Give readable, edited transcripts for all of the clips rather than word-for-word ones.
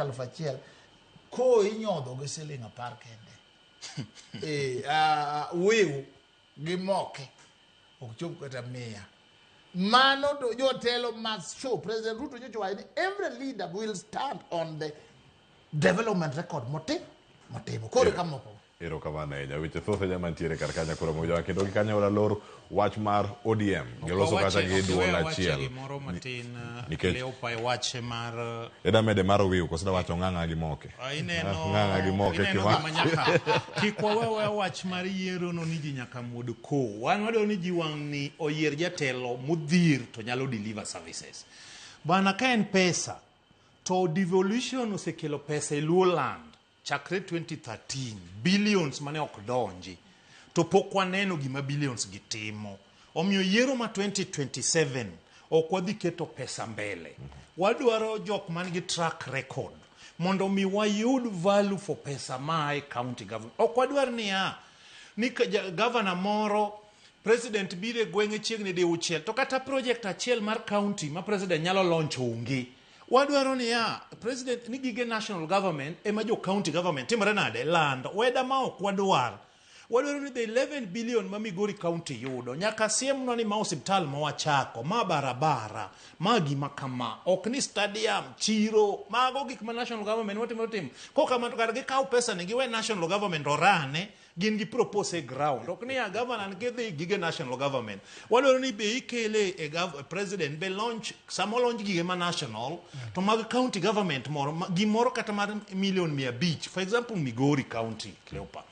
1000 ko inyodho gi siling 10 kende. Eh, wiu gi moke ok chop kata 100. Mano to jotelo must show. President Ruto nyocha owacho ni every leader will stand on the development record motimo. Koro ka moko. Erokamano ahinya. Weche thoth ahinya mantiere kar kanyo koro mojawa kendo gi kanyo walor wach mar ODM. Giloso kata gi duol achiel. Gimoro matin Nikech- Leopa e wach mar Eda mede mar Owiu koso dawacho ng'ang'a gi moke. Ineno Ng'ang'a gi moke ineno kima. gima nyaka kik wawe wach mar yiero no ni ji nyaka muod ko. Wan wadwaro ni ji wang' ni oyier jatelo modhir to nyalo deliver services. Bana ka en pesa to devolution osekelo pesa e Luo land chakre 2013 billions mane ok donji to pok waneno gima billions gi timo. Omiyo yiero ma 2027 ok wadhi keto pesa mbele. Wadwaro jok man gi track record mondo mi wayud value for pesa maa e county government. Ok wadwar niya ni governor moro president biro e gweng'e chiegni diuchiel to kata project achiel mar county ma president nyalo launch onge. Wadwaro niya president ni gige national government ema jo county government timore nade lando weda ma ok wadwar. Wadwaro ni the 11 billion ma Migori County yudo nyaka siemnwa ni ma osiptal ma wachako, ma barabara, ma gima kama, ok ni stadium, chiro, mago gik ma national government watimo timo. Kokamano to kar gikaw pesa ni giwe national government orane, gin gi propose e ground. Ok ni ya governor ni gidhi gige national government. Wadwaro ni be ikele e president be launch, sama launch gige ma national, to mag county government moro, gimoro kata mar milion 500. For example, Migori County, Cleopa.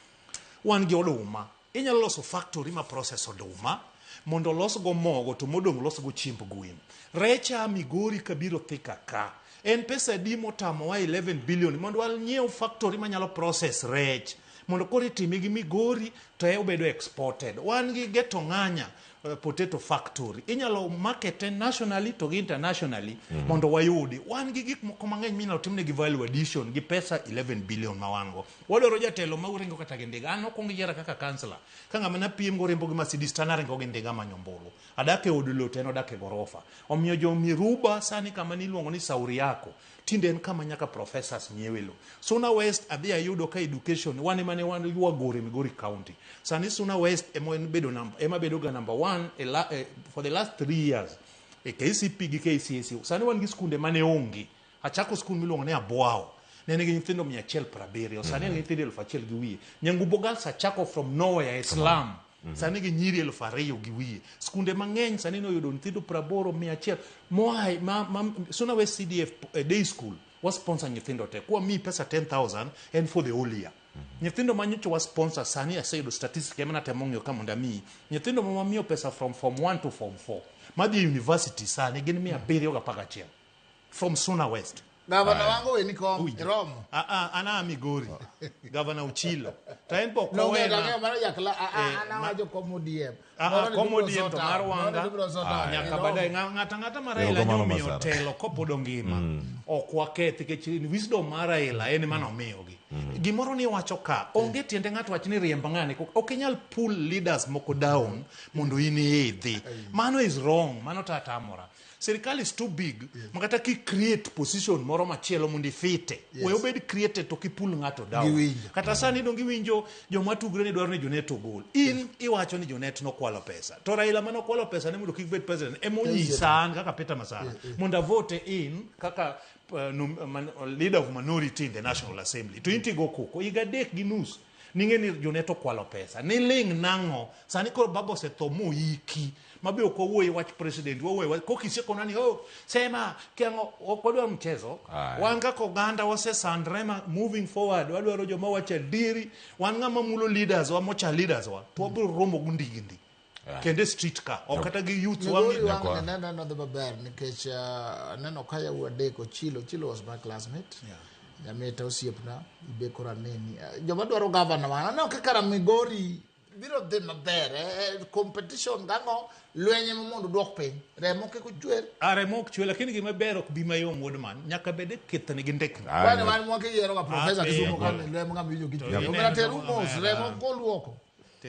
Wan gi oduma. Inyalo loso factory ma process oduma mondo olos go mogo to modong' los go chiemb gwen. Recha Migori kabiro Thika ka. En pesa adi motamowa 11 billion mondo wanyiew factory manyalo process rech mondo koro itime gi Migori to e obedo exported. Wan gi Geto Ng'anya potato factory. Inyalo market nationally to gi internationally mondo wayudi. Wan gi gik moko mang'eny minyalo timne gi value addition gi pesa 11 billion ma wan go. Wadwaro jatelo ma ringo kata gi ndiga. An okwong yiera kaka councillor. Ka ng'ama napiem go ringo gi Mercedes to an aringo gi ndiga manyo ombulu. Adak e od lowo to en odak e gorofa. Omiyo jo Miruba sani kama niluongo ni Sauri Yako tinde en kama nyaka professors nyiewe lowo. Suna West adhi ayudo ka education wan ema ne wan ywagore Migori County. Sani Suna West ema en bedo number, ema bedo ga number 1 e la, e, for the last 3 years e KCP gi KCSE. Sani wan gi skunde mane onge. Achako skul miluongo ni Abwao. Ne nigi nyithindo 170. Sani en gi nyithindo 1000 gi wiye. Nyangubo Girls achako from nowhere e slum. Sani gi nyiri 2000 gi wiye. Skunde mang'eny sani noyudo nyithindo 80, 100 moa ma Suna West CDF day school wa sponsor nyithindo te. Kwa mi pesa 10,000 en for the whole year. Nyithindo ma nyocha wa sponsor sani aseyudo statistic ema natemo ng'iyo ka mondo amiyi. Nyithindo ma wamiyo pesa from form 1 to form 4 madhi e university sani gin 711 from Suna West. Gavana wango weni kom romo. An a Migori. Gavana Ochilo. To en pok No owena. ng'eyo mano jakla an awacho kom ODM. Moro ni Kom gibiro ODM to sort mar out. Wanga. Moro ni gibiro sort out. Nyaka Iromo. baadaye ng'ato ang'ata ma Raila Erokamano nyomiyo Masara. telo kopod ongima ok wakethi nikech wisdom mar Raila en ema nomiyogi. Gimoro ni wacho ka onge tiende ng'ato wach ni riemb ng'ani ok inyal pull leaders moko down mondo in iidhi. Mano is wrong, mano to atamora. Sirikal is too big ma kata ki create position moro machielo mondo ifite we obed created to kipul ng'ato down. Giwinjo. Kata sani dong iwinjo joma tugre ni dwaro ni Junet ogol. In iwacho ni Junet nokwalo pesa. To Raila mane okwalo pesa ne mondo kik bed president ema onyisa an kaka Peter Masara mondo avote in kaka leader of minority in the National Assembly. To in tigo koko higa 3.5 ning'e ni Junet okwalo pesa. Niling' nang'o? Sani koro baba osetho moiki. Mabe ok wawuoye wach president, wawuoye wach kokisiekona ni oh, sema kiang'o ok wadwar mchezo. Wan kaka oganda wasesandre ma moving forward wadwaro joma wacho adieri. Wan ng'ama mulo leaders wa mocha leaders wa to wabiro romo gi ndigni. Kendo e street ka ok kata gi youth wa Migori wang' ne neno dhi maber nikech aneno ka yawuoyi adek Ochilo, Ochilo was my classmate. Nyamita osiepna, ibe koro aneni. Joma dwaro governor wa, aneno ka kara Migori biro dhi maber. Competition gang'o lweny ema mondo duok piny. Remo kik ochwer. Remo ok chwer, lakini gima ber ok bi mayom wuod man. Nyaka bed e kethni gi ndekni. Kwani wan mwaka yiero ga professor Kisumu ka lweny ng'ama winjo kichwer. Omera teru mos, remo koluoko.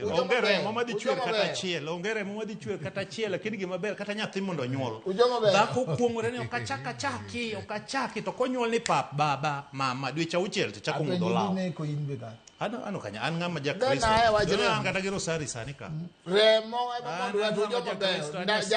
Ujo Onge mabeyo, remo madhi ujo chwer kata mabeyo. achiel, onge remo madhi chwer kata achiel, lakini gima ber kata nyathi mondo onyuol. Ujo mabeyo. Dhako kuong'ore ni ok achak achaki, ok achaki, to konyuol ni pap, baba, mama, dweche auchiel to chako Apenji ng'udho law. ni neko in be ka. An an ok anya- an ng'ama ja Then Kristo. aye wach An remo. kata gi rosari sani ka. Remo ema An mondo ng'ama ujo ja mabeyo. Kristo, an Nda- Nyasaye.